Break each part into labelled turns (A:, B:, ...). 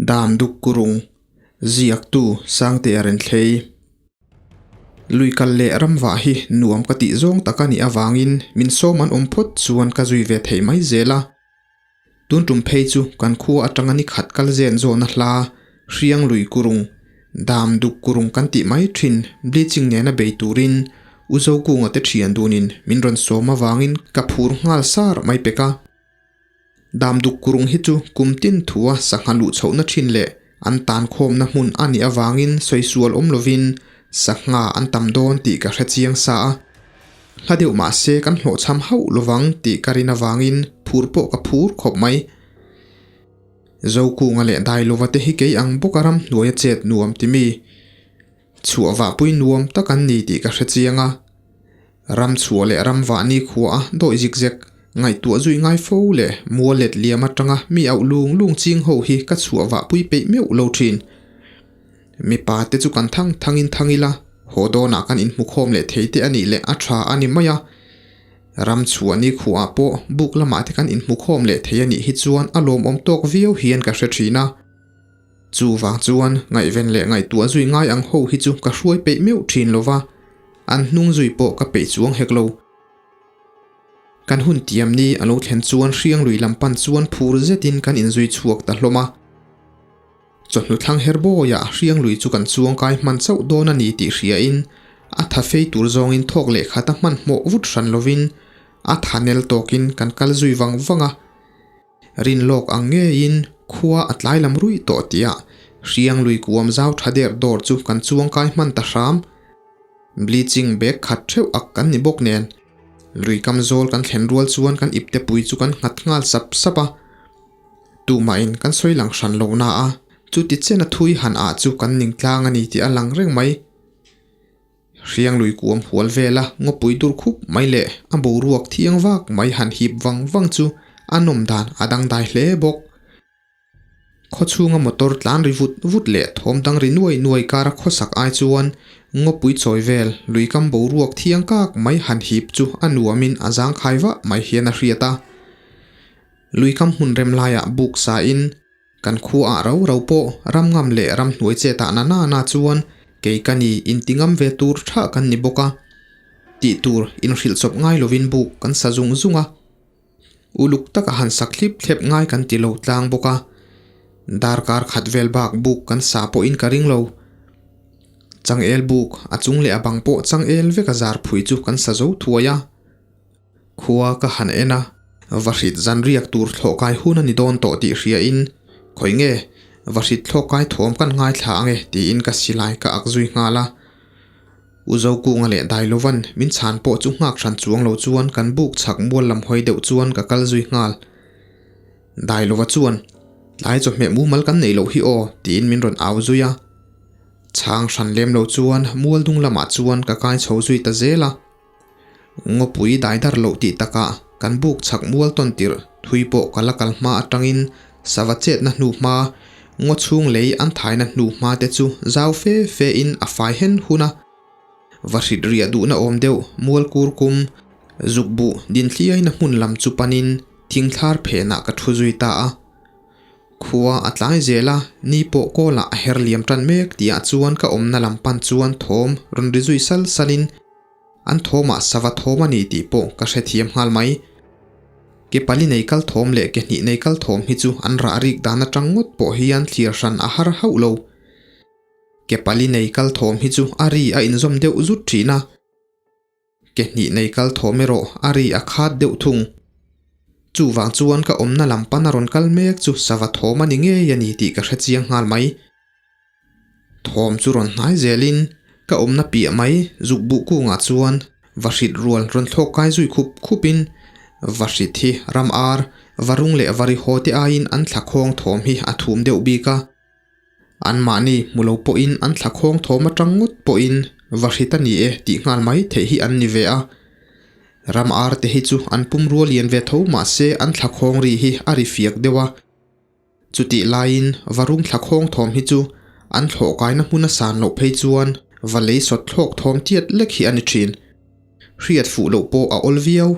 A: Dam duk kurung, ziaktu Sangtea Renthlei. Lui kal leh ramvah hi nuam ka tih zawng tak a nih avangin min sawm an awm phawt chuan ka zui ve thei mai zel a. Tun tum phei chu kan khua atanga ni khat kal zen zawhna hla Hriang lui kurung, dam duk kurung kan tih mai thin bleaching nena bei turin U Zokunga te thian dunin min rawn sawm avangin ka phur nghal sar mai pek a. Dam duk kurung hi chu kum tin thua sangha luh chhohna thin leh an tan khawmna hmun a nih avangin sawisual awm lovin sangha an tam dawn tih ka hre chiang sa a. Hla deuh mah se kan hlawhchham hauh lovang tih ka rin avangin phur pawh ka phur khawp mai. Zokunga leh Dailova te hi kei ang bawka ram hnuaia chet nuam ti mi chhuah vahpui nuam tak an ni tih ka hre chiang a. Ram chhuah leh ram vah ni khua a dawi zik zek ngaihtuah zui ngai fo leh mual let liam atanga mi auh lung lung ching ho hi ka chhuah vahpui peih meuh lo thin. Mipa te chu kan thang thangin thang ila, haw dawnah kan inhmukhawm leh thei te a nih leh a tha a ni mai a. Ram chhuah ni khuah pawh buk lamah te kan inhmukhawm leh thei a nih hi chuan a lawmawm tawk viau hian ka hre thin a. Chuvang chuan ngaihven leh ngaihtuah zui ngai ang ho hi chu ka hruai peih meuh thin lo va, an hnung zui pawh ka peih chuang hek lo. Kan hun tiam ni a lo thlen chuan hriang lui lam pan chuan phur zetin kan inzui chhuak ta hlawm a. Chawhnu thlang her bawiah hriang lui chu kan chuang kai hman chauh dawn a ni tih hriain a tha fei tur zawngin thawk leh khat a hmanhmawh vut hran lovin a tha nel tawkin kan kal zui vang vang a. Rin lawk ang ngeiin khua a tlai lam ruih tawh tihah hriang lui kuam zau tha der dawr chu kan chuang kai hman ta hram. Bleaching bag khat theuh ak kan ni bawk nen lui kam zawl kan thlen rual chuan kan ipte pui chu kan nghat nghal sap sap a. Tumahin kan sawi lang hran lo na a, chuti chen a thui han ah chu kan ning tlang a ni tih a lang reng mai. Hriang lui kuam hual vela ngawpui dur khup mai leh a boruak thiang vak mai han hip vang vang chu a nawm dan a dangdai hle bawk. Khaw chhunga motor tlan ri vut vut leh thawm dang ri nuai nuai kara khawsak ai chuan ngawpui chawi vel lui kam boruak thiang kak mai han hip chu a nuamin a zangkhai vah mai hian a hriat a. Lui kam hmun rem laiah buk sain kan khuaah rau rau pawh ram ngam leh ram hnuai chet ah na na na chuan kei ka ni inti ngam ve tur tha kan ni bawk a. Tih tur inhrilh chawp ngai lovin buk kan sa zung zung a. Uluk taka han sak thlip thlep ngai kan ti lo tlang bawk a. Darkar khat vel bak buk kan sa pawhin ka ring lo. Changel buk a chung leh a bang pawh changel vek a zar phui chu kan sa zo thuai a. Khua ka han en a, vahrit zan riak tur thlawhkai hun a ni dawn tawh tih hriain, Khawi nge, vahrit thlawhkai thawm kan ngaithla ang e tiin ka silai ka ak zui nghal a. U Zokunga leh Dailovan min chhan pawh chu nghak hran chuang lo chuan kan buk chhak mual lam hawi deuh chuan ka kal zui nghal. Dailova chuan, Tlai chawhmeh mumal kan neih loh hi aw tiin min rawn au zui a. Chhang hran lem lo chuan mual dung lamah chuan ka kai chho zui ta zel a. Ngawpui daidar loh tih takah kan buk chhak mual tawn tirh thui pawh ka la kal hma atangin sava chetna hnu hma, ngaw chhung lei an thaina hnu hma te chu zau fe fe in a fai hen hun a. Va hrit riah duhna awm deuh mual kur kum zuk buh dinthliaina hmun lam chu panin thingthlar phenah ka thu zui ta a. Khua a tlai zel a, ni pawh kawlah a her liam tan mek tihah chuan ka awmna lam pan chuan thawm rawn ri zui sal salin An thawmah sava thawm a ni tih pawh ka hrethiam nghal mai. Ke pali nei kal thawm leh ke hnih nei kal thawm hi chu an rah rik dan atang ngawt pawh hian thlir hran a har hauh lo. Ke pali nei kal thawm hi chu a ri a inzawm deuh zut thin a. Ke hnih nei kal thawm erawh a ri a khat deuh thung. Chuvang chuan ka awmna lam pan a rawn kal mek chu sava thawm a ni ngei a ni tih ka hrechiang nghal mai. Thawm chu rawn hnai zelin ka awmna piah mai zuk buh kungah chuan vahrit rual rawn thlawk kai zui khup khupin vahrit hi ram ar, varung leh varihaw te aiin an thla khawng thawm hi a thum deuh bik a. Anmahni hmu lo pawhin an thla khawng thawm atang ngawt pawhin vahrit a ni e tih nghal mai theih hi an ni ve a. Ram ar te hi chu an pum rual lian ve tho mahse an thla khawng ri hi a ri fiak deuh a. Chutih laiin varung thla khawng thawm hi chu an thlawh kaina hmun a san loh phei chuan va lei sawt thlawk thawm tiat lek hi a ni thin. Hriat fuh loh pawh a awl viau.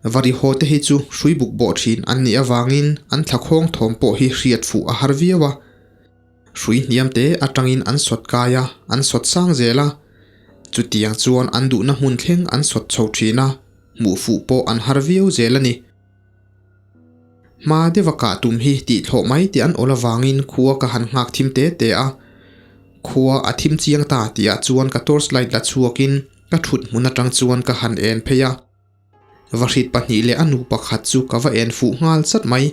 A: Varihaw te hi chu hrui buk bawh thin an nih avangin an thlakhawng thawm pawh hi hriat fuh a har viau a. Hrui hniam te atangin an sawt kai a, an sawt sang zel a. Chutiang chuan an duhna hmun thleng an sawt chho thin a, hmuh fuh pawh an har viau zel a ni. Hma deuha kah tum hi tih thlawh mai tih an awl avangin khua ka han nghak thim te te a. Khua a thim chiang ta tihah chuan ka torchlight la chhuakin ka thut hmun atang chuan ka han en phei a. Vahrit pahnih leh a nu pakhat chu ka va en fuh nghal chat mai.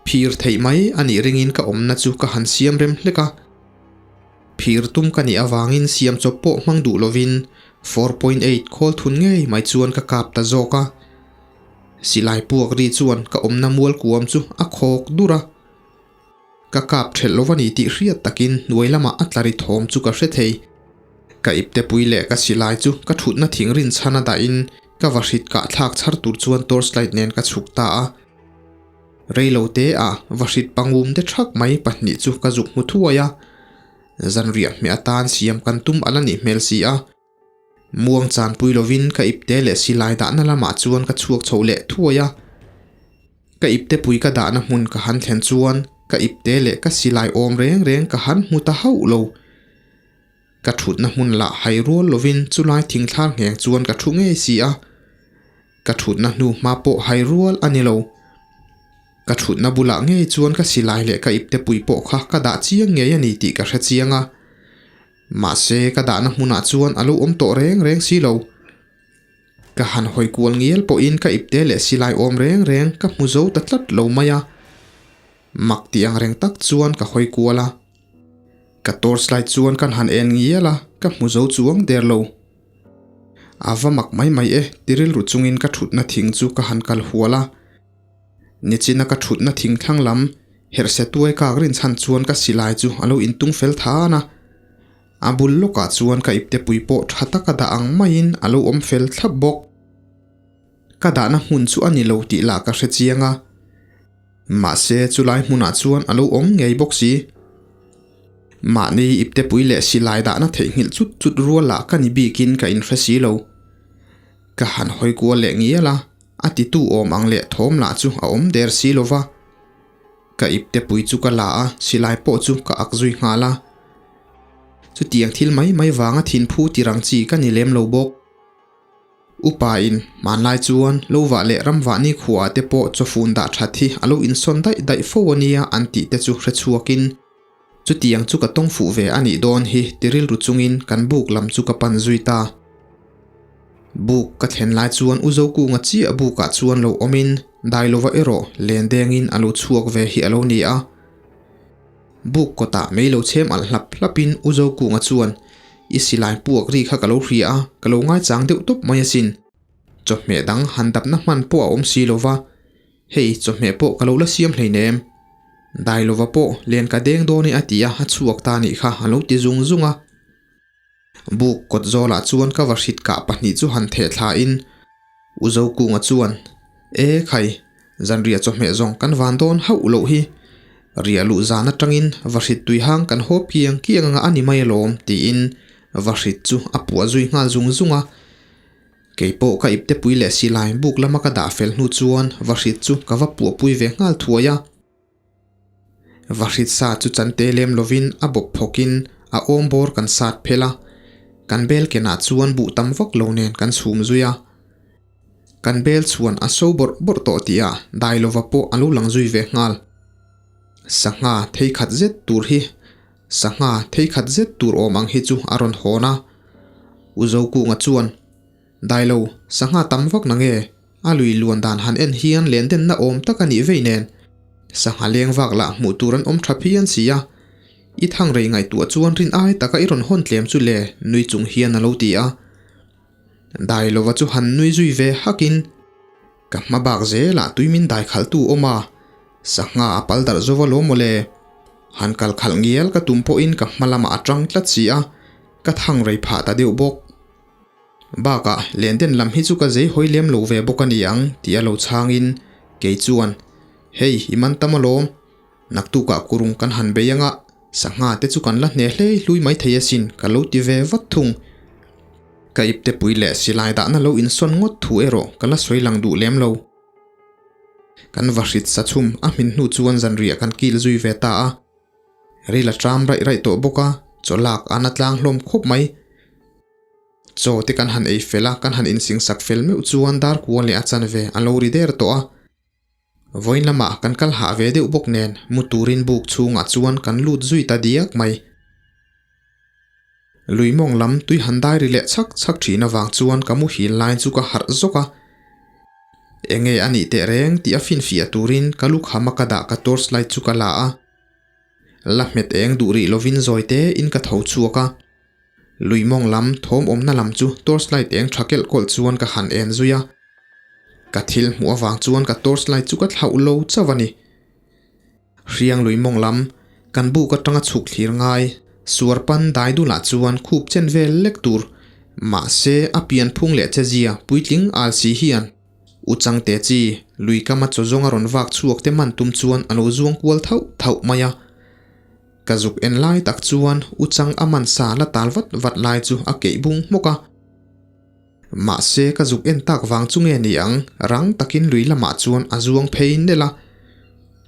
A: Phir theih mai a nih ringin ka awmna chu ka han siam rem hlek a. Phir tum ka nih avangin siam chawp pawh hmang duh lovin 4.8 khawl thun ngei mai chuan ka kap ta zawk a. Silai puak ri chuan ka awmna mual kuam chu a khawk dur a. Ka kap ṭhelh lo a ni tih hriat takin hnuai lamah a tla ri thawm chu ka hre thei. Ka iptepui leh ka silai chu ka ṭhutna thing rinchhan a dahin ka vahrit kah thlak chhar tur chuan torchlight nen ka chhuk ta a. Reilo te ah vahrit pangum te ṭhak mai pahnih chu ka zuk hmu thuai a. Zanriah hmeh atan siam kan tum a la nih hmel si a. Muang chanpui lovin ka ipte leh silai dahna lamah chuan ka chhuak chho leh thuai a. Ka ipte pui ka dahna hmun ka han thlen chuan ka ipte leh ka silai awm reng reng ka han hmu ta hauh lo. Ka thutna hmun lah hai rual lovin chulai thingthlar ngheng chuan ka thu ngei si a. Ka thutna hnu hma pawh hai rual a ni lo. Ka thutna bulah ngei chuan ka silai leh ka ipte pui pawh kha ka dah chiang ngei a ni tih ka hre chiang a. Mahse, ka dahna hmunah chuan a lo awm tawh reng reng si lo. Ka han hawi kual ngial pawhin ka ipte leh silai awm reng reng ka hmu zo ta tlat lo mai a. Mak tih ang reng tak chuan ka hawi kual a. Ka torchlight chuan kan han en ngial a, ka hmu zo chuang der lo. A va mak mai mai e, ti rilru chungin ka thutna thing chu ka han kal hual a. Nichina ka thutna thing thlang lam herhse tuai kak rinchhan chuan ka silai chu a lo intung fel than a. A bul lawkah chuan ka iptepui pawh tha taka dah ang maiin a lo awm fel thlap bawk. Ka dahna hmun chu a ni lo tih lah ka hre chiang a. Mahse chulai hmunah chuan a lo awm ngei bawk si. Mahni iptepui leh silai dahna theihnghilh chut chut rual lah ka ni bikin ka inhre si lo. Ka han hawi kual leh ngial a. A titu awm ang leh thawm lah chu a awm der si lo va. Ka ipte pui chu ka la a, silai pawh chu ka ak zui nghal a. Chutiang thil mai mai vanga thinphu tirang chi ka ni lem lo bawk. Upa in hmanlai chuan lo vah leh ram vah ni khuaah te pawh chawfun dah that hi a lo insawn daih daih fo a nia an tih te chu hre chhuakin chutiang chu ka tawng fuh ve a nih dawn hi ti rilru chungin kan buk lam chu ka pan zui ta. Buk ka thlen lai chuan U Zokunga chiah bukah chuan lo awmin Dailova erawh len dengin a lo chhuak ve hi a lo ni a. Buk kawtah mei lo chhem alh hlap hlapin U Zokunga chuan, I silai puak ri kha ka lo hria a, ka lo ngaichang deuh tawp mai asin. Chawhmeh dang han dapna hman pawh a awm si lova, hei chawhmeh pawh ka lo la siam hleinem. Dailova pawh len ka deng dawn e a ti a, a chhuak ta nih kha a lo ti zung zung a. Buk kawt zawlah chuan ka vahrit kah pahnih chu han theh thlain U Zokunga chuan, E khai, zanriah chawhmeh zawng kan van dawn hauh loh hi. Riah luh zan atangin vahrit tuihang kan hawp kiang kiang anga a ni mai alawm, tiin vahrit chu a puah zui nghal zung zung a. Kei pawh ka iptepui leh silai buk lama ka dah fel hnu chuan vahrit chu ka va puahpui ve nghal thuai a. Vahrit sa chu chante lem lovin a bawp phawkin a awm bawr kan sat phel a, kan bel kenah chuan buh tam vak lo nen kan chhum zui a. Kan bel chuan a so bawrh bawrh tawh tihah Dailova pawh a lo lang zui ve nghal. Sangha thei khat zet tur hi Sangha thei khat zet tur awm ang hi chu a rawn hawn a. U Zokunga chuan, Dailo, sangha tam vak na nge? A lui luan dan han en hian len denna awm tak a nih vei nen, sangha leng vak lah hmuh tur an awm tha phian si a. I thang rei ngaihtuah chuan rin ai taka i rawn hawn tlem chu le, nui chung hian a lo ti a. Dailova chu han nui zui ve hakin, Ka hma bak zelah tui min dai khalhtu awm a, sangha a pal darh zo alawm mawle. Han kal khalh ngial ka tum pawhin ka hma lamah a tang tlat si a, ka thang rei phah ta deuh bawk. Bakah, Lenden lam hi chu ka zei hawi lem lo ve bawk a ni ang, tih a lo chhangin, kei chuan, Hei, i man tam alawm. Naktukah kurung kan han bei anga, sangha te chu kan la hne hlei hlui mai thei asin, ka lo ti ve vat thung. Ka iptepui leh silai dahna lo insawn ngawt thu erawh ka la sawi lang duh lem lo. Kan va hrit sa chhum a hmin hnu chuan zanriah kan kil zui ve ta a. Ril a ṭam raih raih tawh bawk a, chaw lak a na tlang hlawm khawp mai. Chaw te kan han ei fel a, kan han insingsak fel meuh chuan dar kua leh a chanve a lo ri der tawh a. Vawiin lamah kan kal hah ve deuh bawk nen mu turin buk chhungah chuan kan lut zui ta diak mai. Lui mawng lam tui han dai ri leh chhak chhak thin avang chuan ka muhil lai chu ka harh zawk a. Enge a nih teh reng tih a finfiah turin ka lukham a ka dah ka torch light chu ka la a. La hmet eng duh rih lovin zawi te in ka tho chhuak a. Lui mawng lam thawm awmna lam chu torch light eng tha kelh kawlh chuan ka han en zui a. Ka thil hmuh avang chuan ka torch light chu ka thlauh lo chauh a ni. Hriang lui mawng lam, kan buk atanga chhuk thlir ngai, suar pan dai dulah chuan khup chen vel lek tur, mahse a pian phung leh che zia puitling al si hian U Changte chi lui kama chaw zawnga rawn vak chhuak te man tum chuan a lo zuang kual thauh thauh mai a. Ka zuk en lai tak chuan U Chang a man sa la tal vat vat lai chu a keih bung hmawk a. Mahse ka zuk en tak vang chu nge ni ang, rang takin lui lamah chuan a zuang phei nelh a.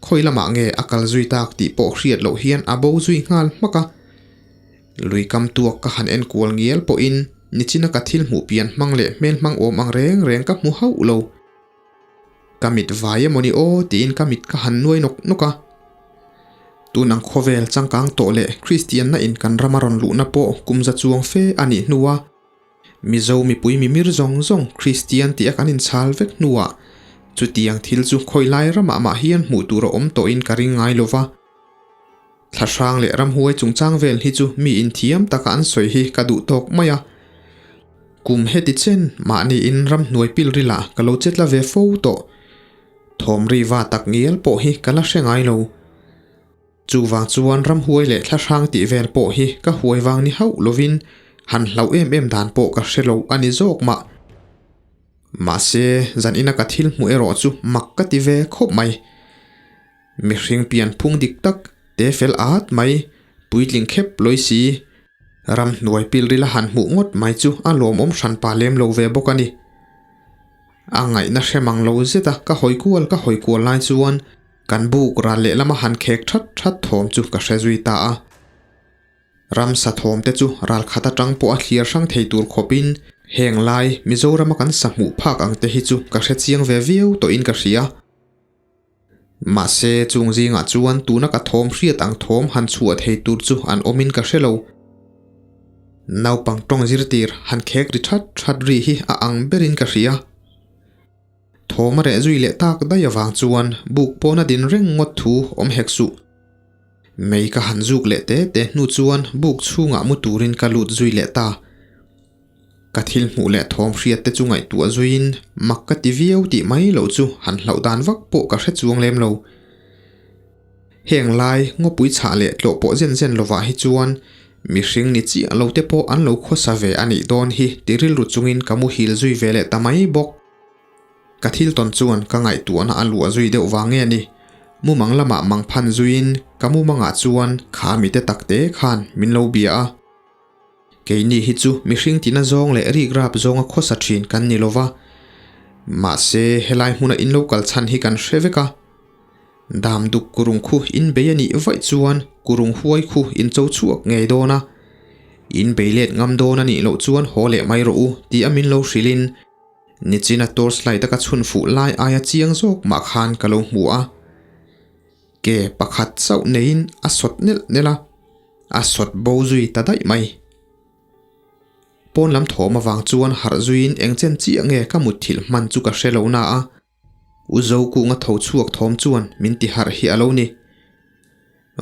A: Khawi lamah nge a kal zui tak tih pawh hriat loh hian a bo zui nghal hmak a. Lui kam tuak ka han en kual ngial pawhin nichina ka thil hmuh pian hmang leh hmel hmang awm ang reng reng ka hmu hauh lo. Ka mit vai emawni aw tiin ka mit ka han nuai nawk nawk a. Tun ang khawvel changkang tawh leh Kristianna in kan rama rawn luhna pawh kum za chuang fe a nih hnua Mizo mipui mimir zawng zawng Kristian tih a kan inchhal vek hnuah chutiang thil chu khawi lai ramah mah hian hmuh tur a awm tawhin ka ring ngai lova. Thlahrang leh ramhuai chungchang vel hi chu mi inthiam taka an sawi hi ka duh tawk mai a. Kum heti chen mahniin ramhnuai pilrilah ka lo chetla ve fo tawh. Thawm ri va tak ngial pawh hi ka la hre ngai lo. Chuvang chuan ramhuai leh thlahrang tih vel pawh hi ka huai vang ni hauh lovin han hlauh em em dan pawh ka hre lo a ni zawk mah. Mahse, zanina ka thil hmuh erawh chu mak ka ti ve khawp mai. Mihring pian phung dik tak, te fel at mai, puitling khep lawi si, ramhnuai pilril a han hmuh ngawt mai chu a lawmawm hranpa lem lo ve bawk a ni. A ngaihna hre mang lo zet a ka hawi kual ka hawi kual lai chuan kan buk ral lehlam a han khek that that thawm chu ka hre zui ta a. Ramsa thawm te chu ral khat atang pawh a thlir hrang thei tur khawpin heng lai Mizorama kan sa hmuh phak ang te hi chu ka hre chiang ve viau tawhin ka hria. Mahse, chung zingah chuan tuna ka thawm hriat ang thawm han chhuah thei tur chu an awmin ka hre lo. Naupang tawng zirtir han khek ri that that ri hi a ang berin ka hria. Thawm a reh zui leh tak daih avang chuan buk pawn a din reng ngawt thu awm hek suh. Mei ka han zuk leh te te hnu chuan buk chhungah mu turin ka lut zui leh ta. Ka thil hmuh leh thawm hriat te chu ngaihtuah zuiin mak ka ti viau tih mai loh chu han hlauh dan vak pawh ka hre chuang lem lo. Heng lai ngawpui chhah leh tlawh pawh zen zen lovah hi chuan mihring ni chiah lo te pawh an lo khawsa ve a nih dawn hi ti rilru chungin ka muhil zui ve leh ta mai bawk. Ka thil tawn chuan ka ngaihtuahna a luah zui deuh vang nge ni? Mumang lamah mang phan zuiin ka mumangah chuan kha mite takte khan min lo bia a. Keini hi chu mihring tina zawng leh rik rap zawnga khawsa thin kan ni lova, mahse helai hmuna in lo kal chhan hi kan hre vek a. Dam duk kurung khu in bei a nih vaih chuan kurung huai khu in cho chhuak ngei dawn a, in bei let ngam dawn a nih loh chuan haw leh mai rawh u tih a min lo hrilhin nichina torch light a ka chhun fuh lai aia chiang zawk mah khan ka lo hmu a. Ke pakhat chauh neiin a sawt nelh nelh a, a sawt bo zui ta daih mai. Pawn lam thawm avang chuan harh zuiin eng chen chiah nge ka mutthilh hman chu ka hre lo na a, U Zokunga tho chhuak thawm chuan min ti harh hi a lo ni.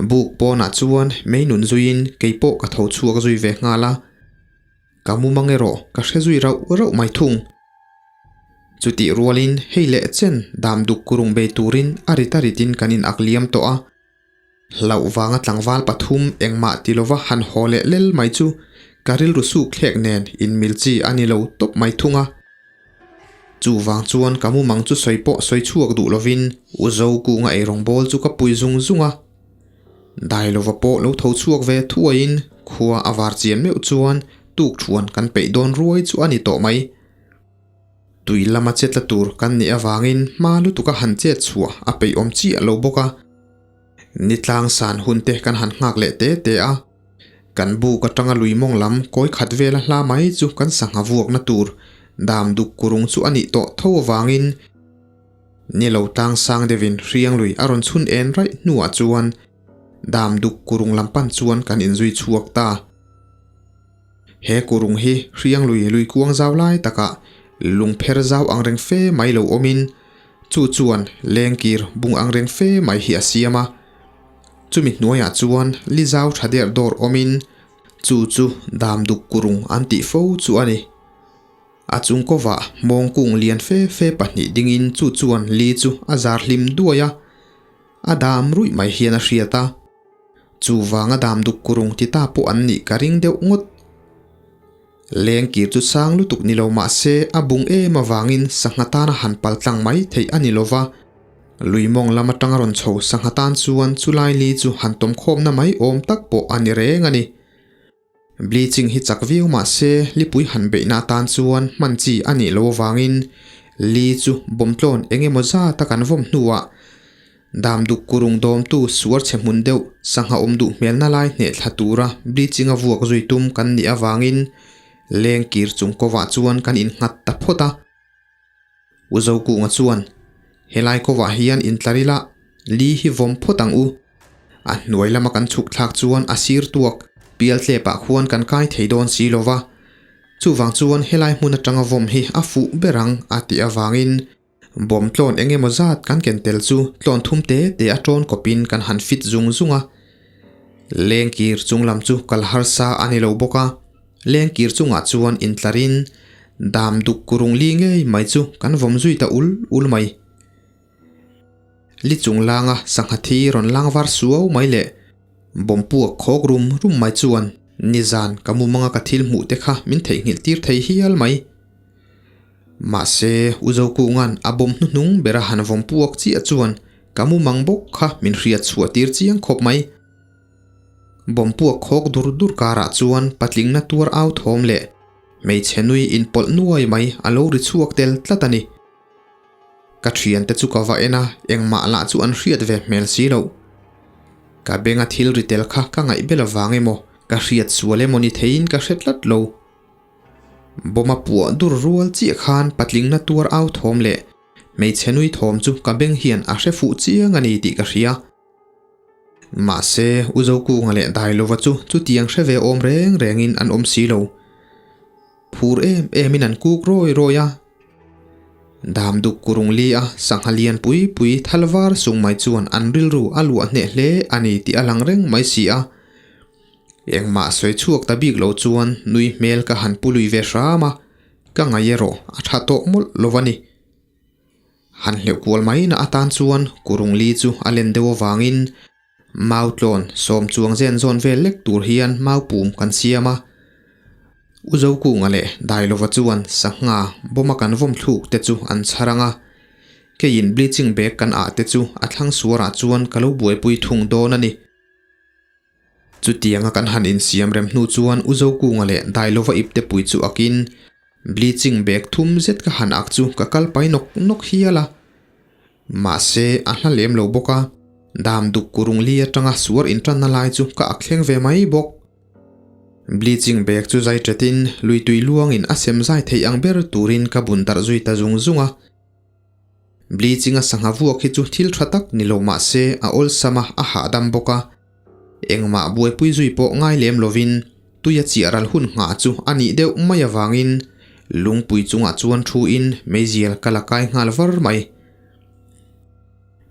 A: Buk pawnah chuan mei nun zuiin kei pawh ka tho chhuak zui ve nghal a. Ka mu mang erawh ka hre zui rauh rauh mai thung. Chutih rualin hei leh chen dam duk kurung bei turin a rit a ritin kan in ak liam tawh a. Hlauh vanga tlangval pathum engmah ti lova han haw leh lel mai chu ka rilru suk thlek nen inmil chi a ni lo tawp mai thung a. Chuvang chuan ka mumang chu sawi pawh sawi chhuak duh lovin U Zokunga eirawng bawl chu ka pui zung zung a. Dailova pawh lo tho chhuak ve thuaiin khua a var chian meuh chuan tukṭhuan kan peih dawn ruai chu a ni tawh mai. Tui lama che tla tur kan nih avangin hma lutuka han chet chhuah a peih awm chiah lo bawk a. Ni tlang san hun te kan han nghak leh te te a. Kan buk atanga lui mawng lam kawi khat vela hla mai chu kan sangha vuakna tur dam duk kurung chu a nih tawh tho avangin ni lo tlang sang deuhin hriang lui a rawn chhun en raih hnuah chuan dam duk kurung lam pan chuan kan inzui chhuak ta. He kurung hi hriang lui lui kuang zau lai takah lungpher zau angreng fe mai lo awmin chu chuan lengkir bung angreng fe mai hi a siam a. Chumi hnuaiah chuan li zau tha der dawr awmin chu chu dam duk kurung an tih fo chu a ni. A chung kawvah mawngkung lian fe fe pahnih dingin chu chuan li chu a zar hlim duai a, a dam ruih mai hian a hriat a. Chuvanga dam duk kurung ti ta pawh an nih ka ring deuh ngawt. Lengkir chu sang lutuk ni lo mah se a bung em avangin sangha tana han pal tlang mai theih a ni lo va. Lui mawng lam atanga rawn chho sangha tan chuan chulai li chu han tawm khawmna mai awm tak pawh a ni reng a ni. Bleaching hi chak viau mah se lipui han beihna atan chuan hman chi a nih loh avangin li chu bawmtlawn eng emaw zata kan vawm hnuah Dam duk kurung dawmtu suar chhe hmun deuh sangha awm duh hmelna lai hneh thla tura bleaching a vuak zui tum kan nih avangin leng kir chung kovah chuan kan innghat ta phawt a. U Zokunga chuan, Helai kovah hian intlar ila, li hi vawm phawt ang u. A hnuai lama kan chhuk thlak chuan a sir tuak pial tlepah khuan kan kai thei dawn si lo va. Chuvang chuan helai hmun atanga vawm hi a fuh ber ang a tih avangin Bawm tlawn eng emaw zat kan ken tel chu tlawn thum te te a tawn kawpin kan han fit zung zung a. Lengkir chung lam chu kal harsa a ni lo bawk a, lengkir chungah chuan intlarin dam duk kurung li ngei mai chu kan vawm zui ta ul ul mai. Li chung langa sangha thi rawn lang var suau mai leh bawm puak khawk rum rum mai chuan nizan ka mumanga ka thil hmuh te kha min theihnghilh tir thei hial mai. Mahse, U Zokunga'n a bawm hnuhnung bera han vawm puak chiah chuan ka mumang bawk kha min hriat chhuah tir chiang khawp mai. Bawm puak khawk dur dur karah chuan patlingna tuar au thawm leh hmeichhe nui inpawlh nuai mai a lo ri chhuak tel tlat a ni. Ka thiante chu ka va en a, engmah lah chu an hriat ve hmel si loh. Ka benga thil ri tel kha ka ngaih bel avang emaw, ka hriat sual emaw ni theiin ka hre tlat lo. Bawma puah dur rual chiah khan patlingna tuar au thawm leh hmeichhe nui thawm chu ka beng hian a hre fuh chiang a ni tih ka hria. Mahse, U Zokunga leh Dailova chu chutiang hre ve awm reng rengin an awm si lo. Phur em emin an kuk rawi rawi a. Dam duk kurung li a sangha lian pui pui thal var sung mai chuan an rilru a luah hneh hle a ni tih a lang reng mai si a. Engmah sawi chhuak ta bik lo chuan nui hmel ka han pu lui ve hram a, ka ngaih erawh a tha tawh mawlh lo a ni. Han hleuh kual mai na atan chuan kurung li chu a len deuh avangin mau tlawn sawm chuang zen zawn vel lek tur hian mau pum kan siam a. U Zokunga leh Dailova chuan sangha bawma kan vawm thluk te chu an chhar ang a, keiin bleaching bag kan ah te chu a thlang suarah chuan ka lo buaipui thung dawn a ni. Chutianga kan han insiam rem hnu chuan U Zokunga leh Dailova ipte pui chu akin bleaching bag thum zet ka han ak chu ka kal pai nawk nawk hial a. Mahse, a hla lem lo bawk a, dam duk kurung li atanga suar intanna lai chu ka ak thleng ve mai bawk. Bleaching bag chu zai ṭetin lui tui luangin a sem zai theih ang ber turin ka bun darh zui ta zung zung a. Bleaching a sangha vuak hi chu thil tha tak ni lo mah se a awlsam a, a hahdam bawk a. Engmah buaipui zui pawh ngai lem lovin tui a chiah ral hun nghah chu a nih deuh mai avangin lungpui chungah chuan thu in meizial ka la kai nghal var mai.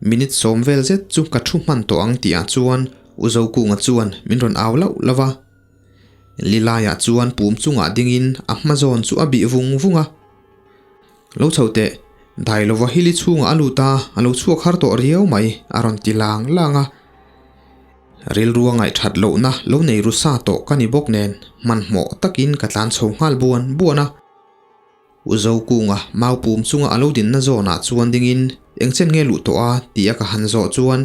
A: Minute sawm vel zet chu ka thu hman tawh ang tih ah chuan U Zokunga chuan min rawn au lauh lauh a. Lilaiah chuan pum chungah dingin a hma zawn chu a bih vung vung a. Lo chho teh, dai lova hili chhungah a lut a, a lo chhuak har tawh riau mai, a rawn ti lang lang a. Rilru a ngaihthat lohna lo nei ru sa tawh ka ni bawk nen hmanhmawh takin ka tlan chho nghal buan buan a. U Zokunga mau pum chunga a lo dinna zawnah chuan dingin engchen nge luh tawh a tih a ka han zawh chuan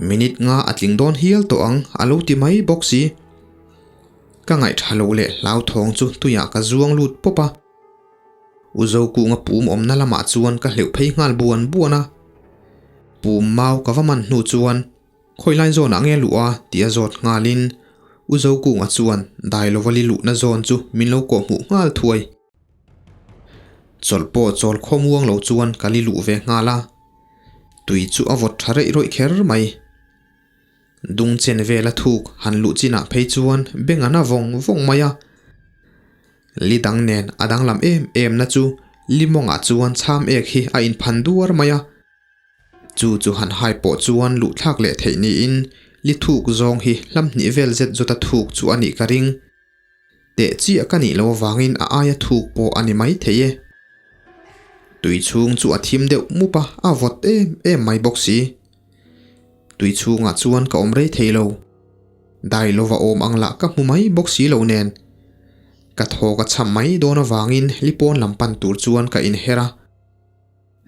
A: minute nga a tling dawn hial tawh ang a lo ti mai bawk si. Ka ngaihtha lo leh hlauthawng chu tuiah ka zuang lut pawp a. U Zokunga pum awmna lamah chuan ka hleuh phei nghal buan buan a. Pum mau ka va man hnu chuan Khawilai zawnah nge luh a tih a zawt nghalin U Zokunga chuan Dailovali luhna zawn chu min lo kawhhmuh nghal thuai. Chawlh pawh chawl khawmuang lo chuan ka li luh ve nghal a. Tui chu a vawt tha reih rawih kher mai. Dung chen vela thuk han luh chinah phei chuan beng an a vawng vawng mai a. Li dang nen a danglam em em na chu li mawngah chuan chham ek hi a inphan duar mai a. Chu chu han hai pawh chuan luh thlak leh theih niin li thuk zawng hi hlam hnih vel zet zawta thuk chu a nih ka ring. Teh chiah ka nih loh avangin a aia thuk pawh a ni mai thei e. Tui chhung chu a thim deuh mup a, a vawt em em mai bawk si. Tui chhungah chuan ka awm rei thei lo. Dai lova awm ang lah ka hmu mai bawk si lo nen. Ka thaw ka chham mai dawn avangin lipawn lam pan tur chuan ka inher a.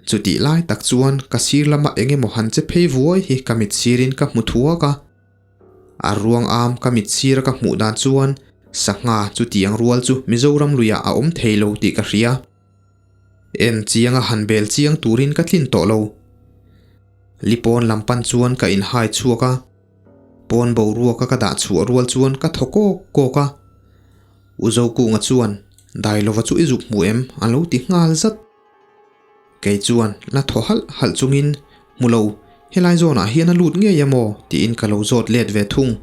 A: Chutih lai tak chuan ka sir lama eng emaw han che phei vuai hi ka mit sirin ka hmu thuak a. A ruang am ka mit sira ka hmuh dan chuan sangha chutiang rual chu Mizoram luiah a awm thei lo tih ka hria. En chianga han bel chiang turin ka tlin tawh lo. Lipawn lam pan chuan ka inhai chhuak a, pawn boruaka ka dah chhuah rual chuan ka thaw kawk kawk a. U Zokunga chuan, Dailova chu i zuk hmu em? a lo ti nghal zat. Kei chuan la thaw halh halh chungin, Hmu lo, helai zawnah hian a lut ngei emaw? tiin ka lo zawt let ve thung.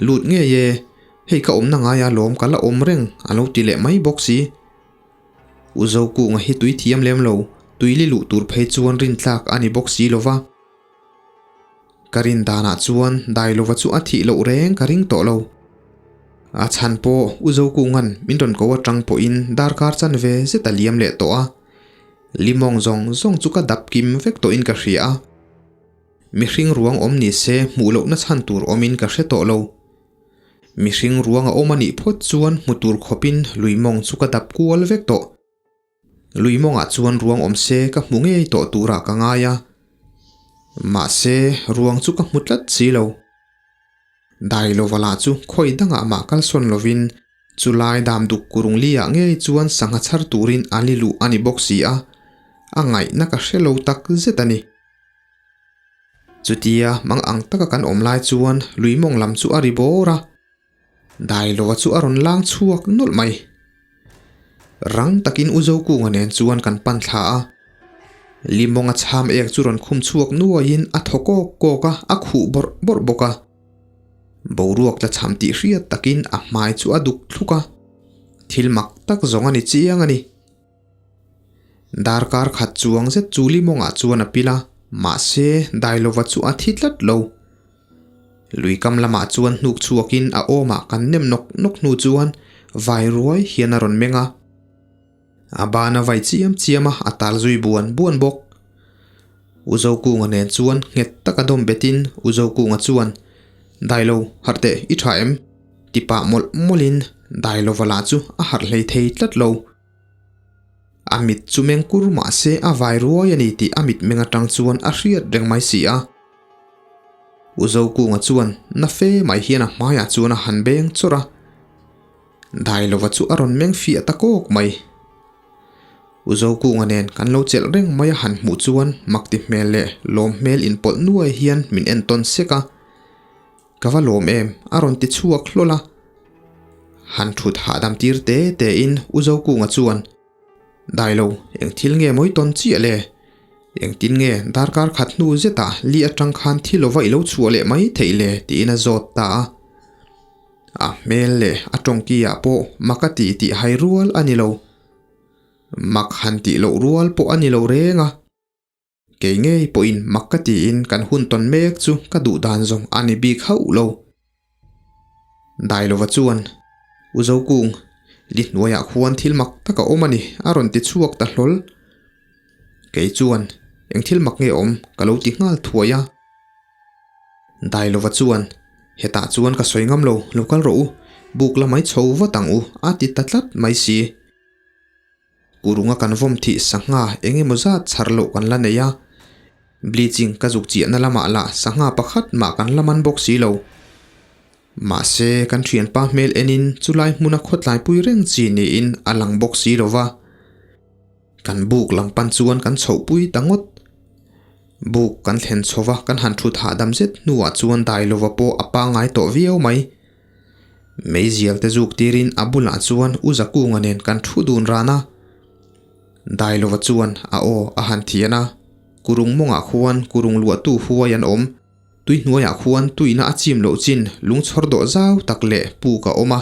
A: Lut ngei e, hei ka awmna ngaia lawm ka la awm reng a lo ti leh mai bawk si. U Zokunga hi tui thiam lem lo, tui li luh tur phei chuan rintlak a ni bawk si lo va. Ka rin danah chuan Dailova chu a thih loh reng ka ring tawh lo. A chhan pawh U Zokunga'n min rawn ko atang pawhin darkar chanve zet a liam leh tawh a. Limawng zawng zawng chu ka dap kim vek tawhin ka hria a. Mihring ruang awm ni se hmuh lohna chhan tur awmin ka hre tawh lo. Mihring ruang a awm a nih phawt chuan hmu tur khawpin lui mawng chu ka dap kual vek tawh. Lui mawngah chuan ruang awm se ka hmu ngei tawh turah ka ngai a. Mahse, ruang chu ka hmu tlat si lo. Dailova lah chu khawi dangah mah kalsawn lovin chulai dam duk kurung liah ngei chuan sangha chhar turin a li luh a ni bawk si a, a ngaihna ka hre lo tak zet a ni. Chutia mang ang taka kan awm lai chuan lui mawng lam chu a ri bawr a, Dailova chu a rawn lang chhuak nawlh mai. Rang takin U Zokunga nen chuan kan pan thla a, Limawnga chham ek chu rawn khum chhuak nuaiin a thaw kawk kawk a, a khuh bawrh bawrh bawk a. Boruak tla chham tih hriat takin a hmai chu a duk thluk a, thil mak tak zawng a ni chiang a ni. Darkar khat chuang zet chu Limawngah chuan a pil a, mahse Dailova chu a thi tlat lo. Lui kam lamah chuan hnuk chhuakin a awmah kan nem nawk nawk hnu chuan vai ruai hian a rawn meng a. A ban a vai chiam chiam a, a tal zui buan buan bawk. U Zokunga nen chuan nghet taka dawm betin U Zokunga chuan, Dailo, harh teh, i tha em? ti pah mawlh mawlhin Dailova lah chu a harh hlei thei tlat lo. A mit chu meng kur mah se a vai ruai a ni tih a mit meng atang chuan a hriat reng mai si a. U Zokunga chuan na fe mai hian a hmaiah chuan a han beng chawrh a. Dailova chu a rawn meng fiah ta kawk mai. U Zokunga nen kan lo chelh reng mai a han hmuh chuan mak ti hmel leh lawm hmel inpawlh nuai hian min entawn sek a. Ka va lawm em? a rawn ti chhuak hlawl a. Han thut hahdam tir te te in U Zokunga chuan, Dai lo, eng thil nge mawi tawn chiah le? Engtin nge darkar khat hnu zetah li atang khan thi lova i lo chhuah leh mai theih le? tiin a zawt ta a. A hmel leh a tawngki ah pawh mak a ti tih hai rual a ni lo. Mak han tih loh rual pawh a ni lo reng a. Kei ngei pawhin mak ka tiin kan hun tawn mek chu ka duh dan zawng a ni bik hauh lo. Dailova chuan, U Zokung, li hnuaiah khuan thil mak tak a awm a ni, a rawn ti chhuak ta hlawl. Kei chuan, Eng thil mak nge awm? ka lo ti nghal thuai a. Dailova chuan, Hetah chuan ka sawi ngam lo, lo kal rawh u, buk la mai chho vat ang u, a ti ta tlat mai si. Kurunga kan vawm thih sangha eng emaw zat chhar loh kan la nei a, bleaching ka zuk chiahna lamah lah sangha pakhat mah kan la man bawk si lo. Mahse, kan thianpa hmel enin chulai hmuna khawtlaipui reng chi niin a lang bawk si lo va. Kan buk lam pan chuan kan chhohpui ta ngawt. Buk kan thlen chho va, kan han thut hahdam zet hnuah chuan Dailova pawh a pangngai tawh viau mai. Meizial te zuk tirin a bulah chuan U Zakunga nen kan thu dun ran a. Dailova chuan a aw a han thian a, Kurung mawngah khuan kurung luahtu huai an awm. Tui hnuaiah khuan tuina a chim loh chin lungchhawr dawh zau tak leh puk a awm a.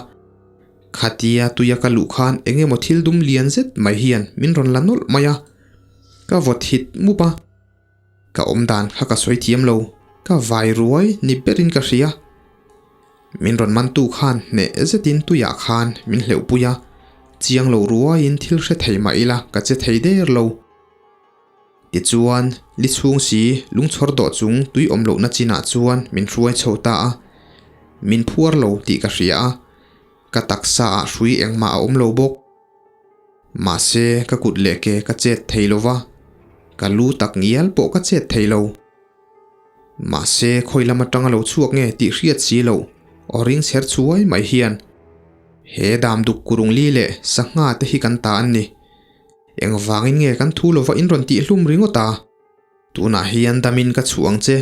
A: Khatia tuia ka luh khan eng emaw thil dum lian zet mai hian min rawn la nawlh mai a, ka vawt hit mup a. Ka awm dan kha ka sawi thiam lo, ka vai ruai ni berin ka hria. Min rawn mantu khan hneh zetin tuiah khan min hleuhpui a, chiang lo ruaiin thil hre thei mah ila ka che thei der lo. Tichuan, li chhung si lungchhawr dawh chung tui awm lohna chinah chuan min hruai chho ta a. Min phuar lo tih ka hria a, ka taksa ah hrui engmah a awm lo bawk. Mahse, ka kut leh ke ka chet thei lo va, ka lu tak ngial pawh ka chet thei lo. Mahse, khawi lam atanga lo chhuak nge tih hriat si loh aw ring chher chhuai mai hian he damduk kurung li leh sangha te hi kan ta an ni. Engvangin nge kan thu lova in rawn tih hlum ringawt a? Tunah hian damin ka chhuah ang che.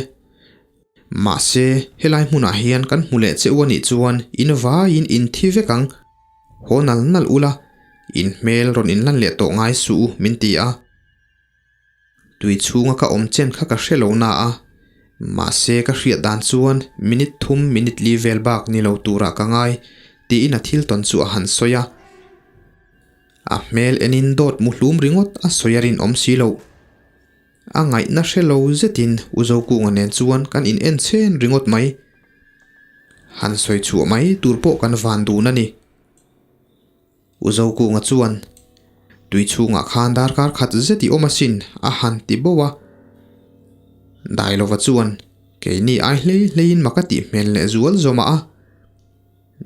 A: Mahse, helai hmunah hian kan hmu leh che u a nih chuan in vaiin in thi vek ang. Haw nal nal ula, in hmel rawn inlan leh tawh ngai suh u min ti a. Tui chhunga ka awm chen kha ka hre lo na a, mahse ka hriat dan chuan minute thum minute li vel bak ni lo turah ka ngai tiin a thil tawn chu a han sawi a. A hmel enin dawt mu hlum ringawt a sawi a rinawm si loh. A ngaihna hre lo zetin U Zokunga nen chuan kan in en chhen ringawt mai. Han sawi chhuah mai tur pawh kan van dun a ni. U Zokunga chuan, Tui chhungah khan darkar khat zet i awm asin a han ti bo a. Dailova chuan, Keini ai hlei hleiin mak a tih hmel leh zual zawmah a.